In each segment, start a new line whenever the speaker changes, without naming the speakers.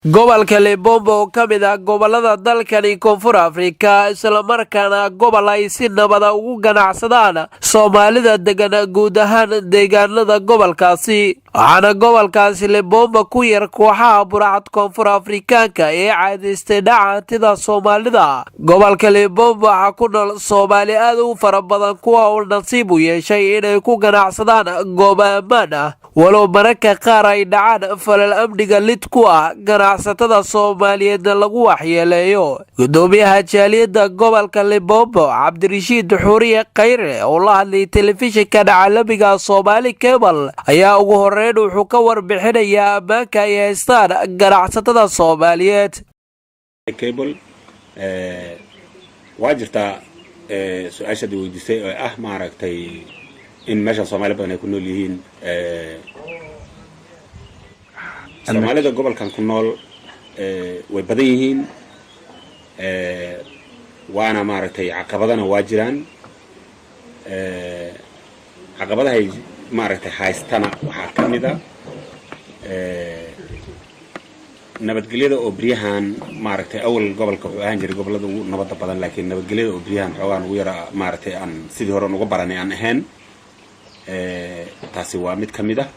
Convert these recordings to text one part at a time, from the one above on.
Gobolka Limpopo oo ka mid ah gobolada dalkani Koonfur Afrika, islamarkaana gobol ay si nabada ugu ganacsadaan Soomaalida degan guud ahaan deegaanada gobolkaasi, waxaana gobolkaasi Limpopo ku yar kooxaha burcad Koonfur Afrikaanka ee caadaystay dhaca hantida Soomaalida. Gobolka Limpopo waxaa ku nool Soomaali aad u fara badan, kuwa uu nasiib u yeeshay inay ku ganacsadaan goobo ammaan ah, walow mararka qaar ay dhacaan falal amniga lid ku ah, ganacsatada Soomaaliyeedna lagu waxyeeleeyo. Gudoomiyaha jaaliyadda gobolka Limpopo, Cabdirashiid Xuriye Khayre, oo la hadlayay telefishinka caalamiga Soomaali Cable, ayaa ugu horeyn wuxuu ka warbixinayaa ammaanka ay haystaan ganacsatada Soomaaliyeed.
Cable waa jirtaa su-aashaad weydiisay oo ah, maaragtay, in meeshan Soomaali badan ay ku nool yihiin. Soomaalida gobolkan ku nool way badan yihiin, waana, maaragtay, caqabadana waa jiraan. Caqabadahay, maaragtay, haystana waxaa ka mid a nabadgelyada oo beryahan, maaragtay, awal gobolka wuxuu ahaan jiray gobollada ugu nabadda badan, laakiin nabadgelyada oo beryahan xoogaan ugu yara, maaragtay, aan sidii hore uga baranay aan ahayn. Taasi waa mid ka mid ah.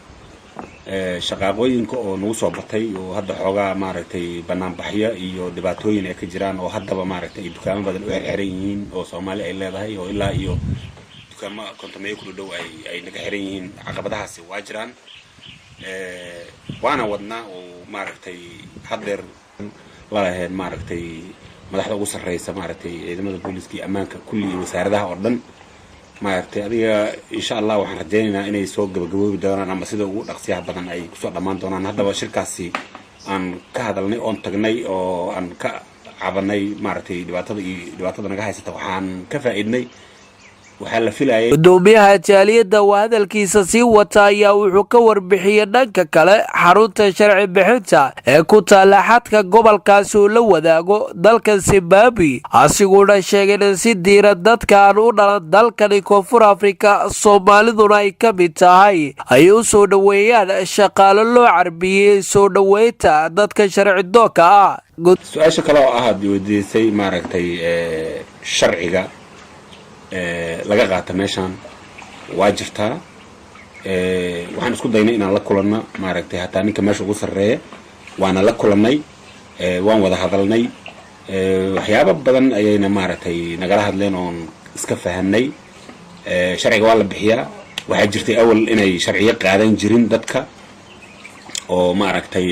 Shaqaaqooyinka oo nagu soo batay oo hadda xoogaa, maaragtay, banaanbaxyo iyo dhibaatooyin ay ka jiraan, oo haddaba, maaragtay, ay dukaamo badan u xirxiran yihiin oo Soomaali ay leedahay, oo ilaa iyo dukaamo 50 ku dhow ay naga xiran yihiin. Caqabadahaasi waa jiraan, waana wadnaa oo, maaragtay, haddeer lalahayd, maaragtay, madaxda ugu sarreysa, maaragtay, ciidamada booliiska iyo ammaanka kulli iyo wasaaradaha oo dhan, maaragtay. Adiga, insha Allah, waxaan rajaynaynaa inay soo gabagaboobi doonaan ama sida ugu dhaqsiyaha badan ay kusoo dhammaan doonaan. Haddaba shirkaasi aan ka hadalnay oon tagnay oo aan ka cabanay, maaragtay, dhibaatada iyo dhibaatada naga haysata, waxaan ka faa'iidnay waxaa la filayay.
Gudoomiyaha jaaliyadda oo hadalkiisa sii wata ayaa wuxuu ka warbixiyey dhanka kale xarunta sharci bixinta ee ku taalla xadka gobolkaasi uu la wadaago dalka Zimbabwe, asiguna sheegay in si diiran dadka aan u dhalan dalkani Koonfur Afrika, Soomaaliduna ay ka mid tahay, ay u soo dhoweeyaan shaqaalo loo carbiyey soo dhoweynta dadka sharci doonka ah.
Su-aasha kale oo ah aad weydiisay, maaragtay, sharciga laga qaata meeshan waa jirtaa. Waxaan isku daynay inaan la kulanno, maaragtay, hataa ninka meesha ugu sarreeya waana la kulannay, waan wada hadalnay. Waxyaabo badan ayayna, maaragtay, nagala hadleen oon iska fahamnay. Sharciga waa la bixiyaa. Waxaa jirtay awal inay sharciyo qaadan jirin dadka oo, maaragtay,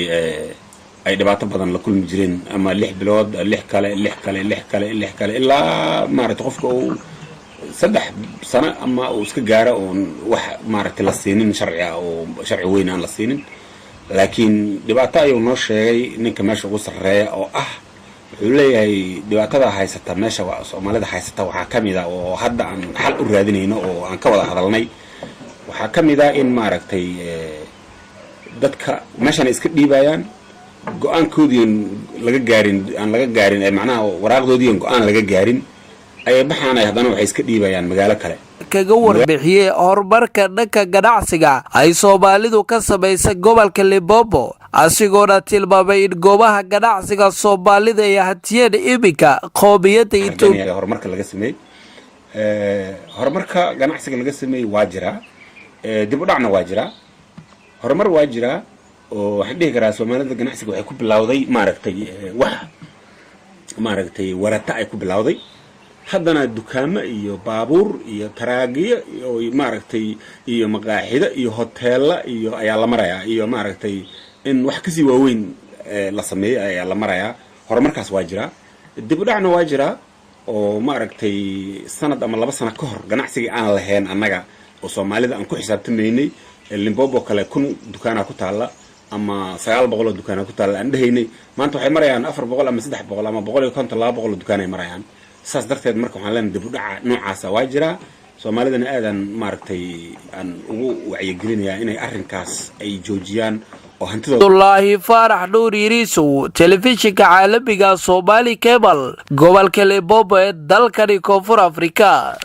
ay dhibaato badan la kulmi jireen, ama 6 bilood, lix kale, lix kale, lix kale, lix kale, ilaa, maaragtay, qofka uu 3 sano ama uu iska gaaro oon wax, maaragtay, la siinin sharci ah oo sharci weyn aan la siinin. Laakiin dhibaato ayuu noo sheegay ninka meesha ugu sarreeya oo ah, wuxuu leeyahay, dhibaatada haysata meesha Soomaalida haysata waxaa ka mid a oo hadda aan xal u raadinayno oo aan ka wada hadalnay, waxaa ka mid ah in, maaragtay, dadka meeshan ay iska dhiibayaan, go-aankoodiian laga gaarin, aan laga gaarin, macnaha waraaqdoodiian go-aan laga gaarin, ayay baxaan, ay haddana waxay iska dhiibayaan magaalo kale.
Kaga warbixiyey horumarka dhanka ganacsiga ay Soomaalidu ka samaysa gobolka Limpopo, asigoona tilmaamay in goobaha ganacsiga Soomaalida ay hantiyeen iminka qoomiyadda Itoobiya.
Horumarka laga sameeyey, horumarka ganacsiga laga sameeyey waa jiraa, dib u dhacna waa jiraa. Horumar waa jiraa oo waxaan dhihi karaa Soomaalida ganacsiga waxay ku bilowday, maaragtay, wax, maaragtay, warata ay ku bilowday. Haddana dukaamo iyo baabuur iyo taraagiyo iyo, maaragtay, iyo maqaaxido iyo hoteella iyo ayaa la marayaa, iyo, maaragtay, in wax kasii waaweyn la sameeyo ayaa la marayaa. Horumarkaas waa jiraa. Dib u dhacna waa jiraa oo, maaragtay, sanad ama 2 sano ka hor ganacsigii aan lahayn annaga oo Soomaalida aan ku xisaabtamaynay, Limpopo kale 1000 dukaanaa ku taalla ama 900 oo dukaanaa ku taalla aan dhehaynay, maanta waxay marayaan 400 ama 300 ama 150, 200 oo dukaan ay marayaan. Saas darteed marka waxaan leenahay dib u dhaca noocaasa waa jiraa. Soomaalidana aadaan, maaragtay, aan ugu wacyigelinayaa inay arrinkaas ay joojiyaan oo hantidooda.
Abdullaahi Faarax Nuur Yiriisow, telefishinka caalamiga Soomaali Cable, gobolka Limpopo ee dalkani Koonfur Afrika.